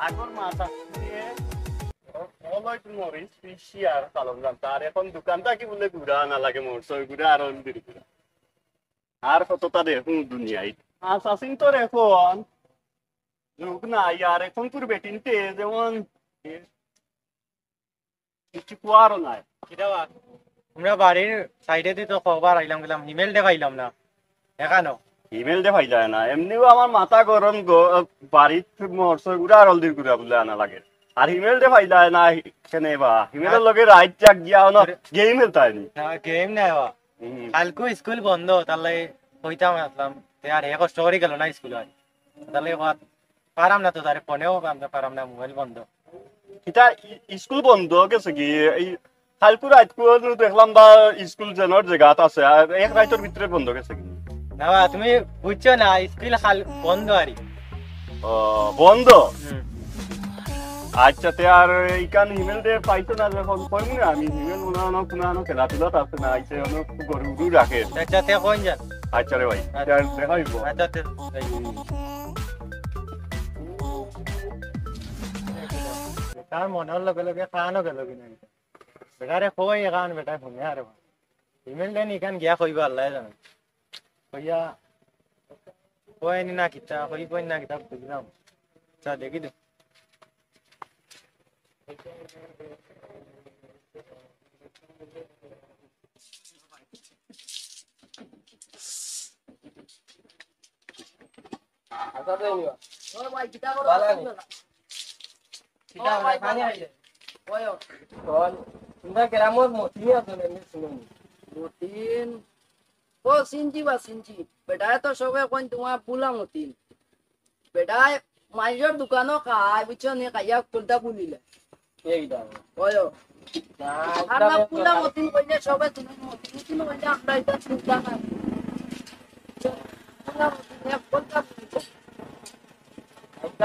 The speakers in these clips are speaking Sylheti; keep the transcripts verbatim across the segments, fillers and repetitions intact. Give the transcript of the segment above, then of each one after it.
আগর মাছ আছে, অলয় মরিচ, পিসি আর পালং জানতা। আর এখন দোকান থাকি বুলে ঘুরা আনা লাগে, মরসই ঘুরা আর হলদির ঘুরা। আর কততা দেখমু দুনিয়াত। মাছ আছিন তোর এখন যুগ নাই, আর এখন তোর বেটিনতে যেমন কিছু কুয়ারও নাই। কিতা বা? আমরা বাড়ির সাইডেদি তো কবার আইলাম গেলাম, হিমেল দে পাইলাম না। এখানো হিমেল দে পাইলা না, এমনিও আমার মাথা গরম গো, বাড়িত মরসই ঘুরা আর হলদির ঘুরা বুলে আনা লাগে। আর হিমেল দে পাইলা না, কেনে বা? হিমেলর লগে রাইত জাগিয়া অনো আরে। গেম খেলতায়নি। না, গেম নাই বা। হুম। কালকু স্কুল বন্ধ, তার লাগি কইতাম আসলাম। তে আর হে কষ্ট করি গেল না স্কুল আর। তার লাগি কওয়াত পারাম না তো, তারে ফোনেও পারাম না, পারাম না, মোবাইল বন্ধ। কিতা ই-, স্কুল বন্ধ গেছে কি? এই কালকু রাইতকু নু দেখলাম বা স্কুল যেনর জাগাত আছে, আর এক রাইতর ভিতরে বন্ধ গেছে কি? না বা, তুমি বুঝছো না, স্কুল কাল বন্ধ আরি। ও, বন্ধ? হুম। আচ্ছা, তে আর ইখান হিমেল দে পাইছো না যখন, কইমু না আমি, হিমেল মনে হয় না কোনো আনো খেলাধুলাত আছে না, আইছে অনো গরু উরু রাখে। আচ্ছা, তে কইন যান? আচ্ছা রে ভাই, আচ্ছা। তে আর দেখা হইব। আচ্ছা, তে তার মনর লগে লগে খানো গেল কি না? বেটারে কই এখান বেটায় ফোনে আরে বা। হিমেল দেন ইখান গিয়া কইবা আল্লায় জানে। কইয়া কইনি না কিতা, কইবই না কিতা বুঝলাম। আচ্ছা, দেখি দে। আচ্ছা, তো নিও। ও ভাই, কিতা করো? বালা নি। কিতা ও ভাই, পানি বালা। আইলে? ওই, ও। বল, তোমরা গ্রামর মতিন আছো না, এমনি শুনুন। মতিন? ও, চিনছি বা, চিনছি। বেটায় তো সবে কইন তোমার বুলা মতিন। বেটায় মাইজর দোকানো খায়, বুঝছো নি? খাইয়া কুলটা বুলিলা। এইটা। ওই, ও। না, আর না, এটা বুলা মতিন কইলে সবে চিনইন, মতিন, মতিন কইলে আমরা এটা চিন্তা না। বুলা মতিন, এক কুলটা বুলিলা।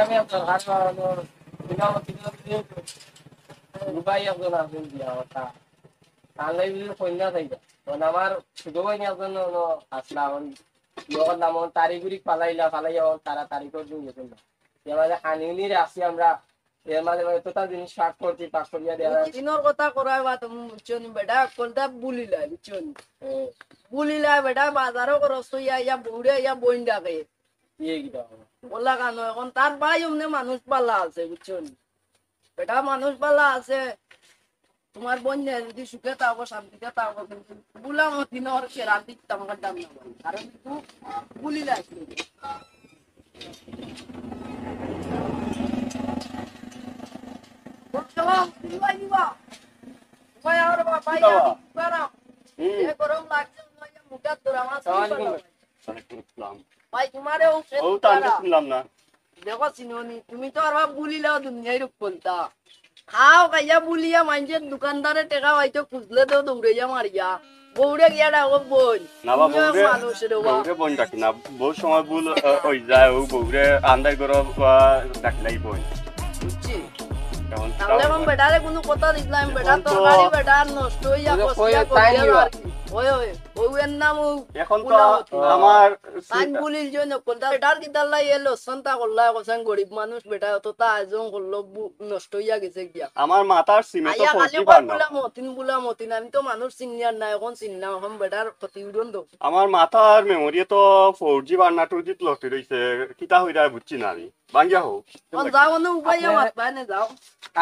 আমি আপনার হাত বাড়ানো, বিনা মতিন, রুবাই একজন আছেন দিয়া কথা। তাহলে যদি কইনা চাইবা। তখন আমার ছোট ভাই একজন অনো আসলা, অন ইয়ে করলাম, অন তারিখুরি ফালাইলা, ফালাইয়া অন তারা তারিখর দিন গেছিল। এবারে আনিউনি রাখছি আমরা, এর মাঝে মাঝে তো তার জিনিস পাক করছি, পাক করিয়া দেওয়া হয়। দিনর কথা করায় বা তুমি বুঝছো নি, বেটা, কোনটা বুলিলা, বুঝছো নি? হুম। বুলিলা, বেটা, বাজারও খরচ হইয়া, ইয়া বউরে, ইয়া বইন ডাকে। ইয়ে কিতা? ওলা কানো, এখন তার ভাই অমনে মানুষ বালা আছে, বুঝছো নি? বেটা, মানুষ বালা আছে, তোমার বইন যদি সুখে থাকো, শান্তিতে থাকো, কিন্তু বুলা মতিন ওর কেরান দিতাম আমার দাম না বলে। কারণ কিন্তু বুলি লাগছে। ও, চলো, তুমি ভাই নিবা। ভাই, আমার বাবা, ভাই, আমি বাবা। হুম। এ গরম লাগছে, ভাই, মুখে তোর আমার আসসালামু আলাইকুম। ওয়ালাইকুম আসসালাম। ভাই, তোমারে ও ও তো আমি শুনলাম না। দেখো, চিনোনি, তুমি তো আর বুলিলাও দুনিয়ার রূপ কোনটা। খাও, খাইয়া বুলিয়া মাইনষের দোকানদারে টেকা পাইতো খুঁজলে তো দৌড়াইয়া মারিয়া। বউরে গিয়া ডাকো বইন। না বা, তুমিও এক বউরে, মানুষ রে বা। বউরে বইন ডাকি না। বহুত সময় ভুল, আহ, হই যায়, ও বউরে আন্দাই করো, আহ, ডাকলাই বইন। বুঝছি? এখন তাহলে তাও এখন হয়। বেটারে কোনো কথা দিলাম, এখন বেটা তো তরকারি বেটা নষ্ট হইয়া ওই যে বসিয়া কইয়া তাই করিয়া নিবা। আর কি। ওই, ওই। ও এর নাম ও এখন তো বুলা মতিন। আমার তাইন বুলিল যে নকল। তা এটার কিতার লাই এ লোকসান তা করলা, কইছেন গরিব মানুষ বেটা, অত তা আয়োজন করলো, বু-, নষ্ট হইয়া গেছে গিয়া। আমার মাথার সিমে তো আইয়া খালি ফৌজি কয় পার না। বুলা মতিন, বুলা মতিন। আমি তো মানুষ চিনিয়ার না, এখন চিনলাম, এখন বেটার ক্ষতি উড়ন দেও। আমার মাথার মেমোরি তো ফৌজি পার না, টু জি লটে রইছে, কিতা হইরা বুঝছি না আমি। ভাঙ্গিয়া হোক। এখন যাও, অন্য উপায় আপনি, মাত পায় না, যাও।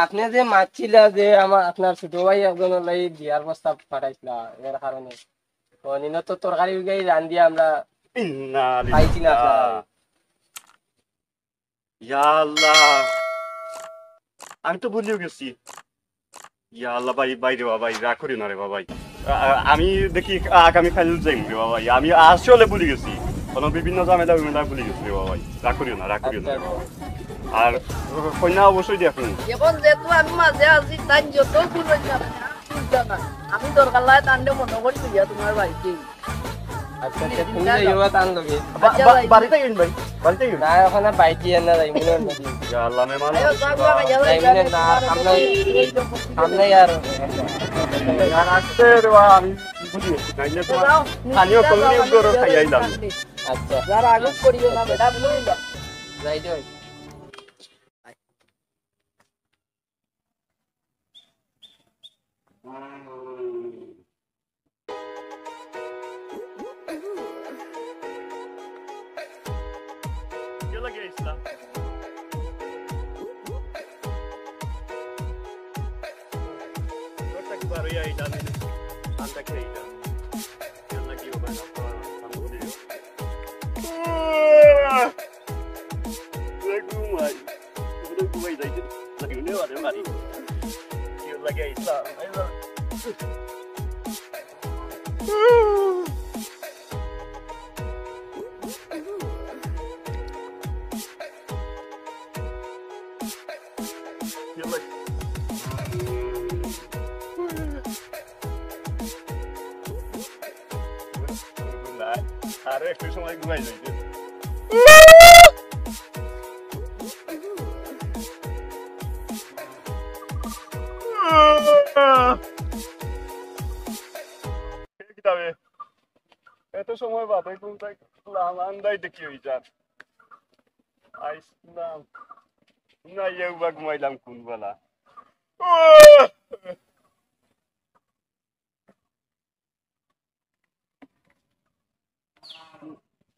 আপনি যে মাতছিলা যে আমার, আপনার ছোট ভাই একজনের লাগি বিয়ার প্রস্তাব পাঠাইছিলা, এর কারণে। ও, নিন তো তরকারি উগাই রান্দিয়া আমরা ইন্না পাইছি না লিল্লাহ। আপনার। ইয়া আল্লাহ, আমি তো ভুলিও গেছি। ইয়া আল্লাহ, ভাই, ভাই রে বা, ভাই, রাগ করিও না রে বা, ভাই। আ-, আ-, আমি দেখি আ-, আগামী কাল যাইমু রে বা, ভাই। আমি আসলে ভুলি গেছি। কোনো বিভিন্ন ঝামেলা, ঝামেলা ভুলি গেছি রে বা, ভাই। রাগ করিও না, রাগ করিও না রে বা, ভাই। আর কইনা অবশ্যই দেখমু। এখন যেহেতু আমি মাঝে আছি, তাই যত ভুল হইছে, আমি দরকার লাগে তানরে মনে করি লইয়া তোমার বাড়িতে। আচ্ছা, আচ্ছা, তুমি যাইও বা তান লগে। বা-, আচ্ছা, বা-, যাই। বাড়িতে গেইন ভাই, বাড়িতে গেইন। না, ওখানে বাইকে আর না যাই, মনে হয় না। ইয়া আল্লাহ, মেহমান। আইও, যাও, যাও, যাও, যাই, যাও, মনে না, যাও। আমরা, আমরা আর আর আসতে রে বা, আমি বুঝি গেছি, নাইলে তোমার যাও, স্থানীয় যাও, কমিউনিটি যাও, গরু যাও, খাইয়া আইলাম। যাও। আচ্ছা। যারা আগে করিও না, বেটা, বুঝলি না? যাই, যাই। কিতা লাগি আইছলা? ঘর থাকি বার অইয়া আইলাম, আমি আন্দা খেয়ে আইলাম। কিতা লাগি ও ভাই, আপনার সামনে। এ ঘুমাই। ঘুমাই যাইতে। লাগি উনি আরে মারি। কিতা লাগি আইছলা? আরে একটু সময় ঘুমাই যাইতে। কিতাবে এত সময় বাদে কোন তাই লামান দাই দেখি হই যার। আইসলাম। না, ইয়ে উবা ঘুমাইলাম কোন বেলা।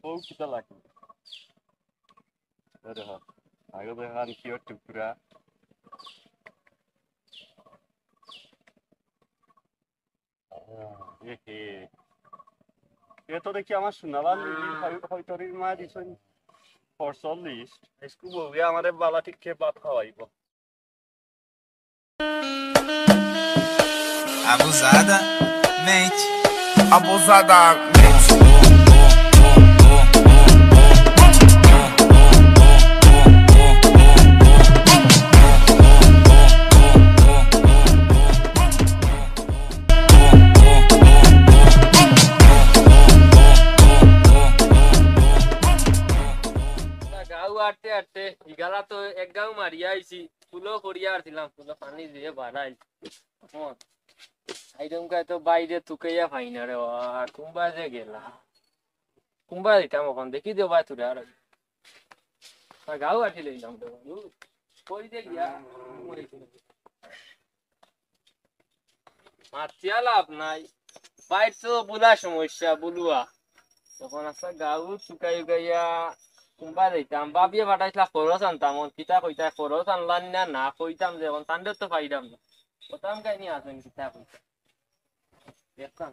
ও কিতা লাগে? আরে হ্যাঁ, আগে দেখা আর কি টুকরা। এ হে। এ তো দেখি আমার সোনালাল নিজে হয়-, হয়তরির মা দিছইন ফর চল্লিশ। আইজকু বউয়ে আমারে বালা ঠিক খেয়ে ভাত খাওয়াইব। Abusada mente. Abusada mente. Go আটতে আটতে ইগালা তো এক গাউ মারিয়া আইছি, ফুলো করিয়া আরছিলাম, ফুলো পানি দিয়ে বাড়াই। হুম। আইরম গায় তো বাইরে তুকাইয়া পাই না রে, ও কুম্বা যে গেলা। কুম্বা দিতাম অখন, দেখি দে ভাই তোরা আর। তা গাউ আটি লইলাম তো, বাবু। কই দে গিয়া? মাতিয়া লাভ নাই। বাইর তো বুলা সমস্যা, বুলুয়া। তখন আচ্ছা গাউ তুকাই উকাইয়া কুম্বা দিতাম। বাবিয়ে পাঠাইছলা খরচ আনতাম, অন কিতা কইতা খরচ আনলাম না, না কইতাম যে অখন তান্ডে তো পাইলাম না। কইতাম কাইনি আছেন কিতা কইতা। দেখতাম।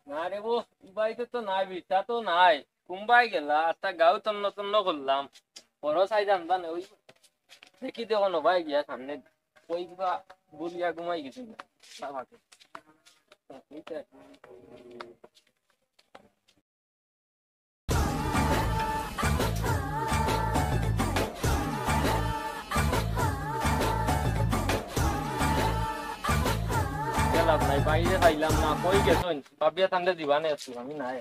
না রে বো, উবাই তো, তো নাই, বিটা তো নাই। কুম্বাই গেলা, আচ্ছা গাউ তন্ন তন্ন করলাম। বড় সাইজ আনবা না, ওই দেখি দেখো না ভাই গিয়া সামনে। ওই কিবা বলিয়া ঘুমাই গেছে না। বাবাকে। এইটা। গেলাম নাই, বাইরে পাইলাম না, কই গেছইন? ভাবিয়া তান্ডে দিবা নে একটু, আমি নাই।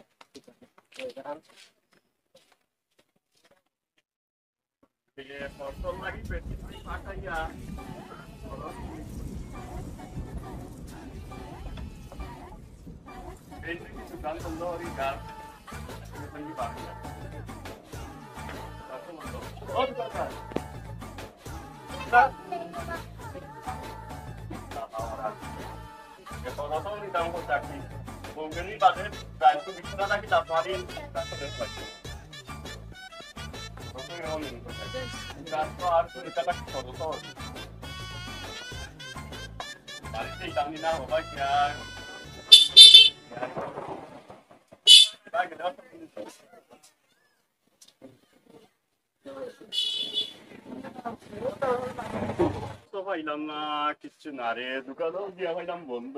তো পাইলাম না, কিচ্ছু না রে, দোকানও দিয়া পাইলাম বন্ধ।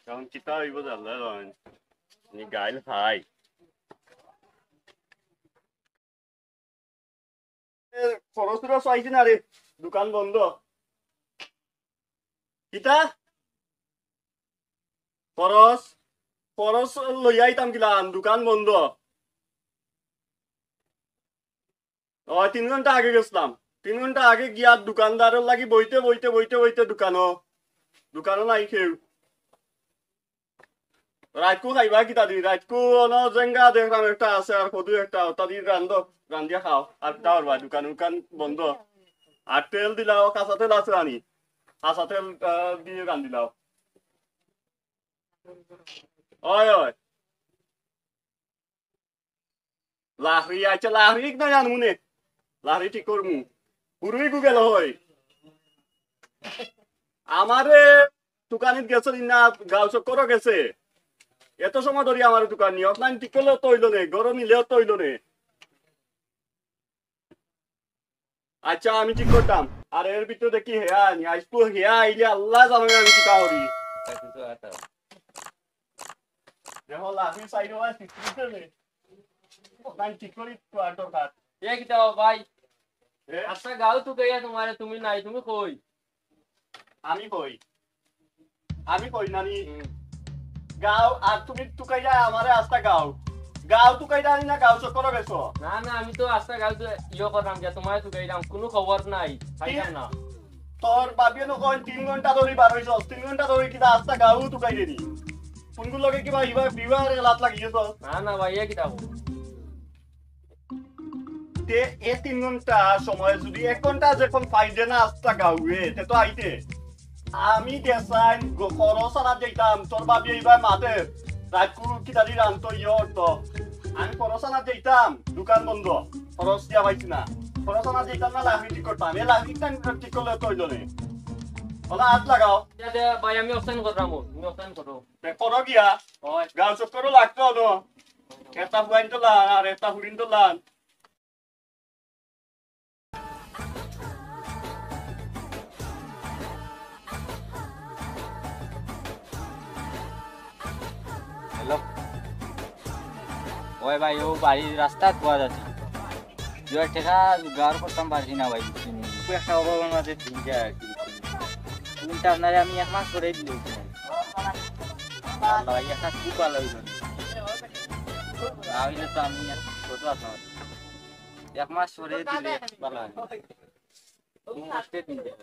এখন কিতা হইব জানলে নি গাইল খাই। এ, খরচ টরচ আইছে না রে, দোকান বন্ধ। কিতা? খরচ, খরচ লইয়া আইতাম কিলান, দোকান বন্ধ। ওই তিন ঘন্টা আগে গেছিলাম, তিন ঘন্টা আগে গিয়া দোকানদারর লাগি বইতে বইতে বইতে বইতে দোকানো, দোকানো নাই কেউ। রাইতকু খাইবা কিতা দি? রাইতকু অনো জেঙ্গা দেখলাম একটা আছে, আর কদু একটা, ওটা দি রান্ধো, রান্ধিয়া খাও। আর কিতা করবা, দোকান উকান বন্ধ। আর তেল দিলা, ও কাঁচা তেল আছে আনি। হাছা তেল, আহ, দিয়া রান্ধিলাও। ওই, ওই। লাহরি, আচ্ছা, লাহরি না জানমু নে। লাহরি ঠিক করমু। পুরুই Google হয়। আমারে দোকানিত গেছে না, গাঁও চক্করও গেছে। এত সময় ধরি আমার দোকান নিয়ে, offline ঠিক করলেও তো অইলো নে, ঘরো নিলেও তো অইলো নে। আচ্ছা, আমি ঠিক করতাম। আর এর ভিতরে দেখি হেয়া আনি, আইজকু হেয়া আইলে আল্লাহ জানে আমি কিতা করি। দেখো, লাফি সাইড হওয়া ঠিক করে নে। Offline ঠিক করি তো আর দরকার। এ কিতা ভাই? এ? আচ্ছা, গাঁও তো গইয়া তোমারে তুমি নাই, তুমি কই? আমি কই? আমি কই নানি? হুম। গাঁও আর তুমি তুকাইরা আমারে আস্তা গাঁও। গাঁও তুকাইরা আনি না গাঁও চক্করও গেছো? না, না, আমি তো আস্তা গাঁও তো ইয়ে করলাম যে তোমারে তুকাইলাম, কোনো খবর নাই, পাইলাম না। তোর বাবিয়ে নু কয় তিন ঘন্টা ধরি বার হইছস, তিন ঘন্টা ধরি কিতা আস্তা গাঁও তুকাই দেনি। কোনগুর লগে কিবা ইবা বিবাহ লাত লাগি গেছস? না, না ভাই, এ কিতা কও? তে এ তিন ঘন্টা সময় যদি এক ঘন্টা যখন পাইলে না আস্তা গাঁওয়ে, তে তো আইতে। আমি দেশাইন গ-, খরচ আনাত যাইতাম, তোর বাবিয়ে ইবা মাতে, রাইত কুরু কিতারি রান্ত ইয়ে অর্থ। আমি খরচ আনাত যাইতাম, দোকান বন্ধ, খরচ দিয়া পাইছি না। খরচ আনাত যাইতাম না, লাফি ঠিক করতাম। এ লাফি ঠিক করলে তো অইলো নে। ওলা হাত লাগাও। দে, দে, ভাই, আমি offline করলাম, তুমি offline করো। তে করো গিয়া। ওই। গাঁও চক্করও লাগতো না। একটা ফুয়াইন তো লান, আর একটা ফুরিন তো লান। হ্যালো। ওই ভাই, ও বাড়ির রাস্তাত পাওয়া যাচ্ছে। দুই টেকা জোগাড় করতাম পারছি না ভাই, বুঝছেন নি? খুব একটা অভাবর মাঝে দিন যায় আর কি, বুঝছেন নি? কিন্তু আপনারে আমি এক মাস করে দিলে হইতো না। আল্লাহ ভাই, একটা খুব ভালো হইতো না। না হইলে তো আমি এক ছোট আছি। এক মাস পরে দিলে ভালো হয়। কোন কষ্টে দিন যায়।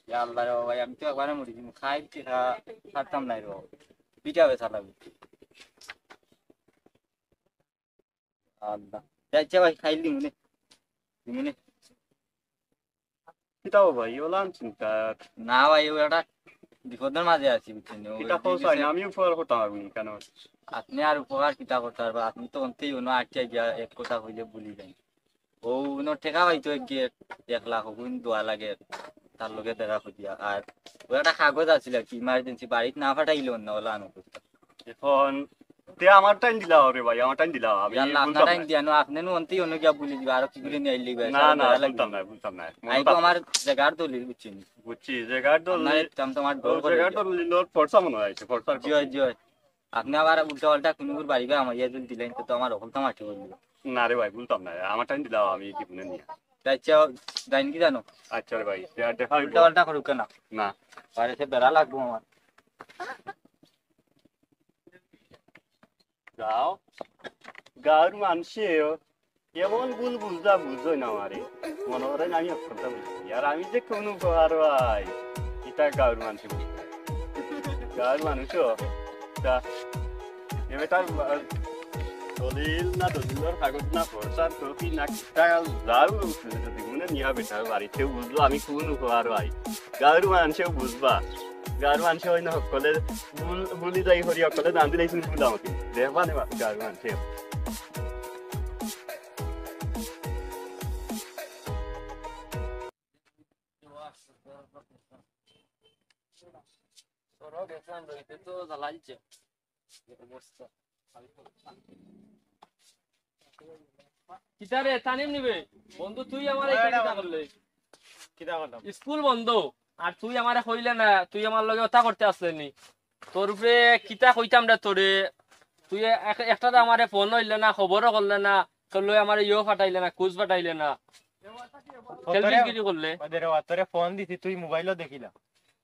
ইয়া আল্লাহ রে ভাই, আমি তো একবারে মরি যাইমু। খাই কি খা-, খাতাম নাই রে। পিঠা বেচা লাগবে। আল্লাহ। যাইছে ভাই, খাইলি মনে। মনে। কিতা ভাই, ওলান চিন্তা। না ভাই, ও একটা বিপদের মাঝে আছি, বুঝছেন নি? ও কিতা যে কও চাই না, বিষয়ে আমি উপকার করতাম পারবো নি, কেন? আপনি আর উপকার কিতা করতে পারবা? আপনি তো অন্তেই অন্য আটকে গিয়া এক কথা কইলে ভুলি যাই। ও অন্য টেকা পাইতো এক, এক লাখ, ওগুন দোয়া লাগে, তার লগে দেখা করিয়া। আর ও একটা কাগজ আছিল আর কি, emergency, বাড়িত না পাঠাইলে অন্য ওলা আনো করতাম। এখন তে আমার টাইম দিলা রে ভাই, আমার টাইম দিলা, আমি ইয়াল্লা, আপনার ভুলতাম টাইম না। দিয়া নো, আপনি নু অন্তেই অন্য গিয়া ভুলি দিবা, আরো কি করে নিয়ে আইলি ভাই, না, সারা না, বেড়া লাগবে। ভুলতাম না, ভুলতাম না। মনে আইবো থাক- আমার জাগার দলিল, বুঝছেন? বুঝছি, জাগার আপনার দলিল। একদম তোমার ডর ও, করে জাগার দিও। দলিল, ওর ফর্সা মনে হয়, ফর্সার জি, কপি। জি। আপনি আবার উল্টা পাল্টা কোনো করে বাড়ি বা আমার ইয়ে যদি দিলেন, তো, তো আমার অকল তো মাটি বলবো। না রে ভাই, ভুলতাম না, আমার টাইম দিলাও, আমি কি মনে নিয়ে। আচ্ছা, জানি কি জানো? আচ্ছা রে ভাই, দেখা হইবো। উল্টা পাল্টা করুক কেন? না। আরে সে বেড়া লাগবো আমার। গাঁও, গাঁওর মানষে এমন ভুল বুঝা বুঝই না আমারে। মনে করে আমি এক কথা বুঝি। আর আমি যে কোনো উপকার ভাই, এটা গাঁওর মানষে বুঝে। গাঁওর মানুষও, তা, এ বেটার, আহ, দলিল না দলিলর কাগজ না ফর্সার কপি না কিতা যাও, মানে নিয়া বেটার বাড়িতে বুঝলো আমি কোন উপকার ভাই। গাঁওর মানষেও বুঝবা। গাঁওর মানষে হয় না হকলে ভুল, ভুলি যাই হরি হকলে জান দিলে শুনি ভুল আমাকে। দেখবা নে গাঁওর মানষে। কিতা রে, তানিম নিবে? বন্ধু, তুই আমার এই কিতা করলে? কিতা করলাম? স্কুল বন্ধ, আর তুই আমারে কইলে না, তুই আমার লগে কথা করতে আসলে নি। তোর উপরে কিতা কইতাম রে তোরে? তুই এক-, একটা তো আমারে ফোন হইলে না, খবরও করলে না, তোর লগে আমারে ইয়েও ফাটাইলে না, কুচ ফাটাইলে না। খেলবিল গিরি করলে। ওই দে রে বা, তোরে ফোন দিছি, তুই মোবাইলও দেখিলা।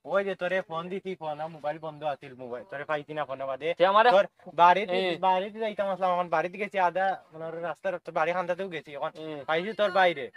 ওই যে তোরে ফোন দিছি, ফোন আর মোবাইল বন্ধ আছিল, মোবাইল তোরে পাইছি না ফোনে বাদে। তে আমারে তোর বাড়িতে, এ। বাড়িতে যাইতাম আসলাম, এখন বাড়িতে গেছি আধা, মানে, রাস্তার তোর বাড়ি খান্দাতেও গেছি, এখন এ। পাইছি তোর বাইরে।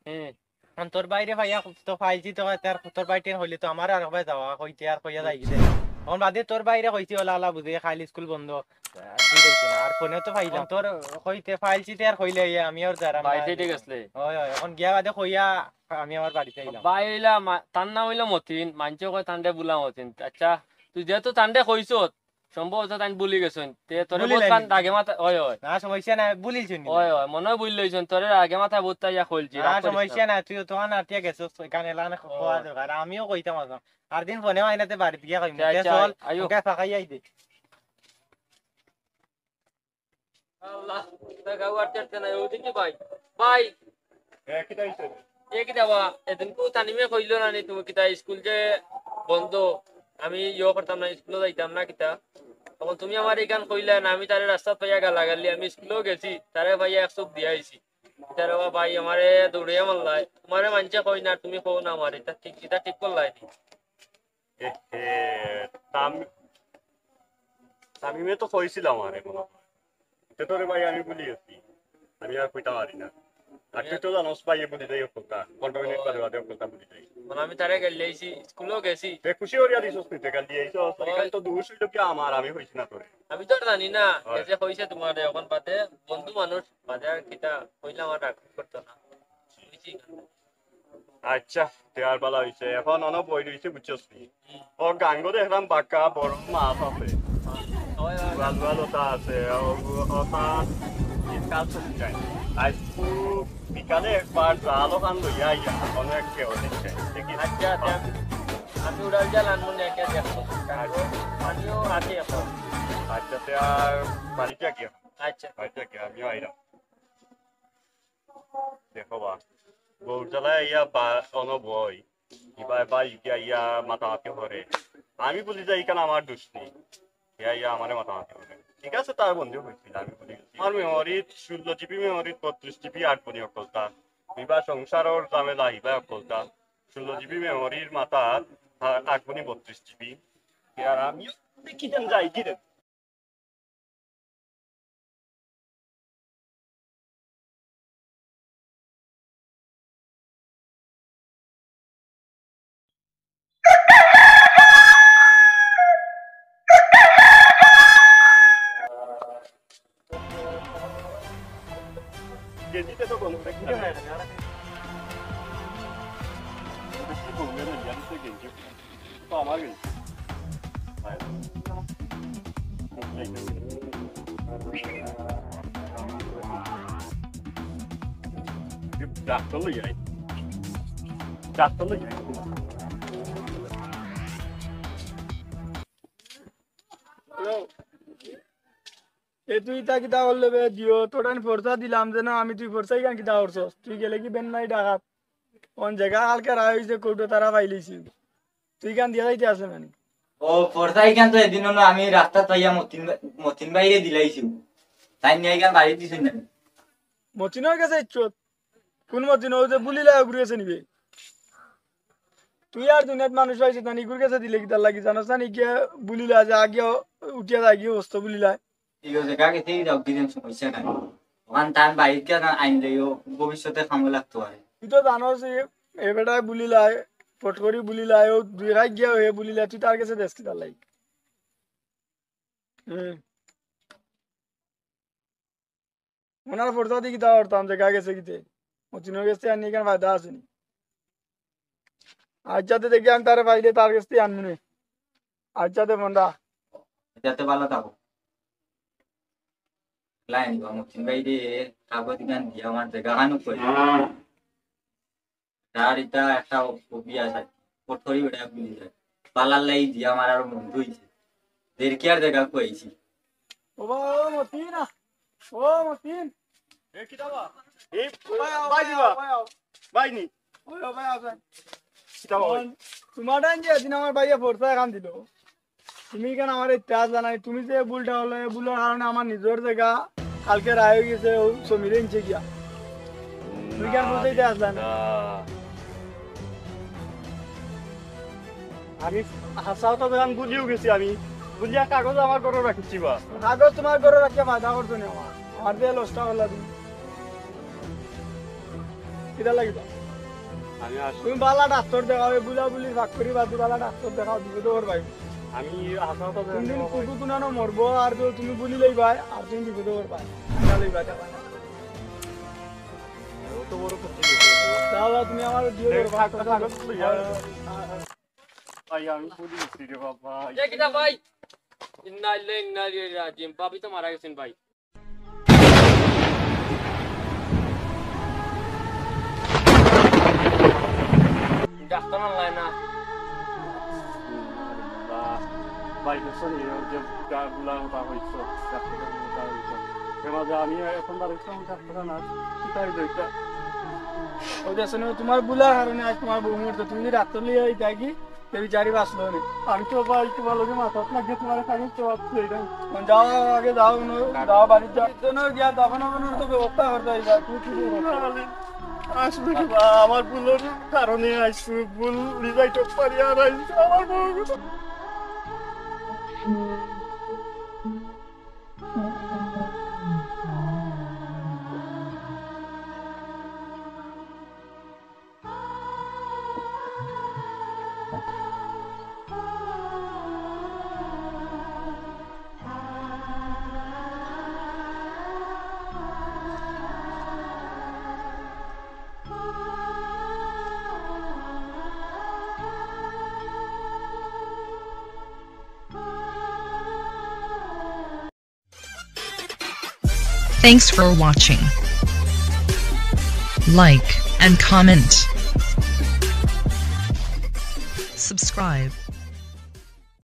এ। এখন তোর বাইরে পাইয়া তো পাইছি তো, তার, তোর বাইরে হইলে তো আমার আর ভাই যাওয়া হইতে আর কইয়া যাই গেছে। এখন বাদে তোর বাইরে কইছি, ওলা, ওলা, বুঝে, খাইল স্কুল বন্ধ। আহ, ঠিক আছে, না, আর ফোনে তো পাইলাম। তোর কইতে পাইলছি তে আর কইলে ইয়ে আমি আর যারাম ভাই না। সেটাই গেছলে। অয়, অয়, এখন গিয়া বাদে কইয়া আমি আমার বাড়িত আইলাম। ভাই অইলা মা-, তার নাম অইলা মতিন, মানষে কয় তানরে বুলা মতিন। আচ্ছা, তুই যেহেতু তানরে কইছত, সম্ভবত তাইন ভুলি গেছইন। তে তোরে ভুলি বহুত লাইনি। খান আগে মাথা, অয়, অয়। না, সমস্যা নাই, ভুলিলছইন নি। অয়, অয়, মনে অয় ভুলি লইছইন। তোরে আগে মাথা বহুত ইয়া কইলছি, না, রাগ করিস না। সমস্যা নাই, তুই তো আনার ঠিক আছে, এখানে এলানে খাওয়া দরকার। আমিও কইতাম আছলাম। আর দিন ফোনে আইনাতে বাড়িত গিয়া কইমু। আচ্ছা, তে আচ্ছা, চল, আইও। ওকে ফাঁকাই আই দে। আল্লাহ, তা গাও আর চড়তে নাই, ওদিকে ভাই। ভাই। এ, কিতা অইছে? এ কিতা বা, এদিন কো তানিমে কইলো না নি তুমি কিতা স্কুল যে বন্ধ, আমি ইয়ো করতাম না, স্কুলো যাইতাম না কিতা? তখন তুমি আমার ইখান কইলা না, আমি তারে রাস্তাত পাইয়া গালাগালি, আমি স্কুলো গেছি, তারে পাইয়া এক চুপ দিয়া আইছি। কিতা রে বা ভাই, আমারে দৌড়াইয়া মারলায়, তোমারে মানষে কই না, তুমি কও না আমারে, ইতা ঠিক, ইতা ঠিক করলায় নি? এ, এ, তাম-, তামিমে তো কইছিল আমারে মনে অয়। তে তোরে ভাই আমি ভুলি গেছি। আমি আর কইতাম পারি না। আর তুই তো জানোস ভাই, এ ভুলি যাই হকলতা। পনেরো মিনিট বাদে বাদে হকলতা ভুলি যাই। মানে আমি তারে গাইল্লাইছি, স্কুলো গেছি। তে খুশি করিয়া দিছস নি, তে গাইল্লাইছস। অয়। এখান তো দোষ অইলো কি আমার, আমি কইছি না তোরে। আমি তো আর জানি না, অয়। এ যে কইছে তোমারে, এখন বাদে বন্ধু মানুষ, বাদে আর কিতা কইলে আমার রাগ করতো না। কইছি। আচ্ছা, তে আর বালা অইছে। এখন অনো বই রইছে, বুঝছস নি? ও গাঙ্গো দেখলাম বাক্কা বড় মাছ আছে। অয়, অয়। লাল লাল ওটা আছে, ও, ওটা শীতকাল চলে যায়। আইজ বিকালে একবার জাল ওখান লইয়া আইয়া, অনো এক কেউ দেখছে। দেখি। আচ্ছা, আচ্ছা। আমি উড়াল জাল আনমু নে, একটা দেখো। আচ্ছা। আমিও আছি এখন। আচ্ছা, তে আর বাড়িত যাকি এখন? আচ্ছা। বাড়িত যাকি, আমিও আইলাম। দেখো বা, বউর জ্বালায় ইয়া বা অনো বই, ইবায় বা ইগিয়া ইয়া মাতামাতি করে। আমি বুঝি যাই, ইখান আমার দোষ নি। ইয়া ইয়া আমারে মাতামাতি করে। ঠিক আছে, তার বন্ধু হইছিল, আমি বুঝি গেছি। আমার মেমোরিত ষোলো জিবি মেমোরিত বত্রিশ জিবি আট বনি হকলতা। ইবা সংসারর ঝামেলা, ইবা হকলতা। ষোলো জিবি মেমোরির মাথা আ-, আট বনি বত্রিশ জিবি। আর আমি দেখি দেন যাই কি রে। গেঞ্জিটা তো গন্ধ দেখতে হয় না। তো আমার গেঞ্জি। ডাক্তার লই যাই। ডাক্তার লই যাই। হ্যালো। এ তুই ইতা কিতা করলে বে দিও? তোরে আমি ফর্সা দিলাম যে না, আমি তুই ফর্সা ইখান কিতা করছস? তুই গেলে কি বেন নাই ডাকাত? অন জাগা কালকে রায় অইছে, কোর্টো তারা পাইলিছি। তুই ইখান দিয়া যাইতে আছে মানে? ও, ফর্সা ইখান তো এদিন অনো আমি রাস্তাত পাইয়া মতিন ভাই-, মতিন ভাইরে দিলাইছি। তাইন নিয়া ইখান বাড়িত দিছইন না। মতিনর গেছে ইচ্ছত। কোন মতিন? অউ যে বুলিলায়, অগুর গেছে নিবে। তুই আর দুনিয়াত মানুষ পাইছস না, ইগুর গেছে দিলে কিতার লাগি? জানোস না নি গিয়া বুলিলায় যে আগে উঠিয়া যায়, গিয়া বস্তু বুলিলায়। ঠিক আছে, কাকে সেই যাও, দিলেন সমস্যা নাই। ওখান তার বাড়িত গিয়া না আইন লইও, ভবিষ্যতে কামো লাগতো পারে। তুই তো জানোস, এ, এ বেটায় বুলিলায়, ফট করি বুলিলায়, ও দুই রাত গিয়া হয়ে বুলিলায়, তুই তার গেছে দেস কিতার লাগি? হুম। ওনার ফর্সা দি কিতা করতাম, জাগা গেছে কিতে? মতিনর গেছে আনি ইখান ফায়দা আছে নি? আচ্ছা, তে দেখি আমি তারে পাইলে তার গেছে আনমু নে। আচ্ছা, তে ফোনটা। আচ্ছা, তে ভালা থাকো। লাইন বা মতিন ভাইরে, কাগজ ইখান দিয়া আমার জাগা খানো কই। তার ইতা একটা hobby আছে, পটরি বেটা বুলি যায়। পালার লাগি দিয়া আমার আরো বন্ধু অইছে। দেড় কিয়ার জাগা খুয়াইছি। ও বা, ও মতিন, ও মতিন। এ, কিতা বা? এই, ভাই, আও, ভাই, ভাই, দিবা। আও, ভাই, আও। ভাই নি। ওই, ও ভাই, আও, ভাই। কিতা বা, ভাই? তোমার টাইম যে এদিন আমার ভাইয়ে ফর্সা ইখান দিল। তুমি কেন আমার ইতিহাস জানাই? তুমি যে ভুলটা হলো, এই ভুলের কারণে আমার নিজের জাগা কালকে রায় হয়ে গেছে, ও সমীরে নিচে গিয়া। তুমি কেন না, বুঝাইতে আসলা না? না। আমি হাসা কথা যখন ভুলিও গেছি আমি, ভুলিয়া কাগজ আমার ঘরে রাখিছি বা। কাগজ তোমার ঘরে রাখিয়া ফায়দা করছো না আমার। আমার দিয়ে লসটা করলা তুমি। কিতা লাগি তো? আমি আস- তুমি বালা ডাক্তার দেখাও, এই বুলা বুলি ফাঁক করি বাদ দি বালা ডাক্তার দেখাও, দিবে তো ওর ভাই। আমি হাসা কথা জানি কোনদিন না ভাই। কুকুর কুনানো মরবো, আর তো তুমি বুলি লইবায়, আর তুমি বিপদে পড়বায়। না লইবায়, যাবায় না। অত বড় ক্ষতি হয়েছে। তাহলে তুমি আমার বিয়ে দেখ, করবা। থাক, থাক, থাক, ভাই, আমি বুলি দিছি রে বাবা। এ কিতা ভাই? ইন্না লিল্লাহি ওয়া ইন্না ইলাইহি রাজিউন। ভাবি তো মারা গেছেন ভাই। ডাক্তার আনলাই না। ভাই, দেখছো নি, ওই যে গা গুলা মোটা হইছে, ডাক্তারের মোটা হইছে। এ মাঝে আমি এখন দাঁড়াইছিলাম ডাক্তার আনার, কোথায় যাইতা? ওই যে শুনো, তোমার বুলার কারণে আজ তোমার বউ মরছে। তুমি যদি ডাক্তার লিয়ে যাই কি, তে বিচারি বাঁচলো নে। আমি তো ভাই তোমার লগে মাথাত লাগিয়া তোমার কাছে তো আছে এটা। যাও, আগে যাও, নো, যাও, বাড়িত যাও। এর জন্য গিয়া দাফন কাফনের তো ব্যবস্থা করতে হইবা। তুমি কি করবো? আসলে বা, আমার ভুলের কারণে আইসু, ভুল বুঝাইতে পারি আর আইসু, আমার ভুল। Thanks for watching. Like and comment. Subscribe.